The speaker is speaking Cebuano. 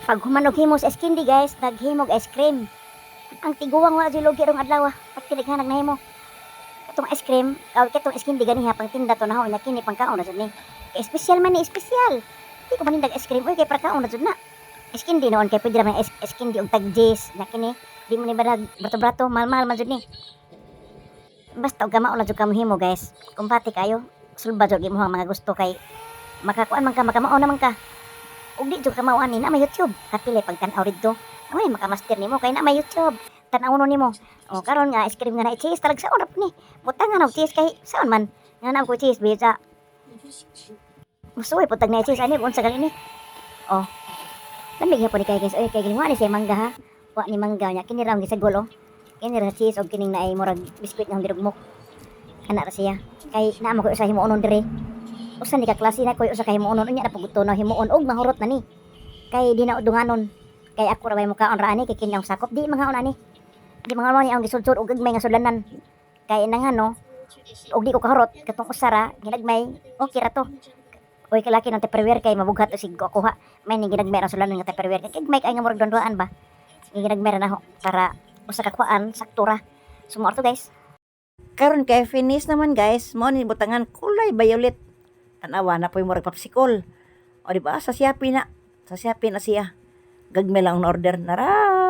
Pag human og himo sa ice candy, guys, naghimog ice cream. Ang tiguang wala jud lugi rong adlaw. Pag tinighanag nahimo. Katong ice cream, aw katong ice candy ganiha pang tinda to naho nya kini pang kaon na jud ni. Kay espesyal man ni, espesyal. Di ko manindag ice cream oy kay para kaon na jud na. Ice candy noon kay pwede ra may ice candy og tag 10 na kini. Di mo ni barag brato-brato, mahal-mahal man jud ni. Basta og kamao na jud ka mohimo, guys. Kumpati kayo, sulba jud imong mga gusto kay makakuan man ka, makamao naman ka. Ug di jud ka mao ani na may YouTube. Kapilay pagtan-aw didto. Ay, makamaster nimo kay na may YouTube. Tan-aw no nimo. O karon nga ice cream nga na cheese talagsaon ra ni. Butangan og cheese kay saon man. Nga na ko cheese bisa. Musuoy pud tag na cheese ani unsa gali ni. Oh. Lamig gyapon ni kay, guys. Oy, kay gilinwa ni siya mangga ha. Wa ni mangga nya kini ra ang gisagol oh. Kini ra cheese og kining naay murag biskwit nga girugmok. Kana ra siya. Kay naa mo koy usa himuonon diri. Usa ni ka klase na koy usa ka himuonon unya na pud na himuon og mahurot na ni. Kay di na udunganon. Kay ako ra may mukaon ra ani kay kini ang sakop di mangaon ani. Di mangaon ni ang gisudsud og gagmay nga sudlanan. Kay nangano og di ko kahurot katong usa ra ginagmay, okay ra to. Uy, kalaki ng Tupperware kay mabughat og sig ko kuha. May ning ginagmay ra sudlanan nga Tupperware. Kay gagmay kay nga murag duan ba. Ginagmay ra naho para usa ka kuan sakto ra. So mao to, guys. Karon kay finish naman, guys, mao ni butangan kulay violet. Tanawa na po'y murag popsicle. O di ba sa Shopee na. Sa Shopee na siya. Gagmay lang ang order nara.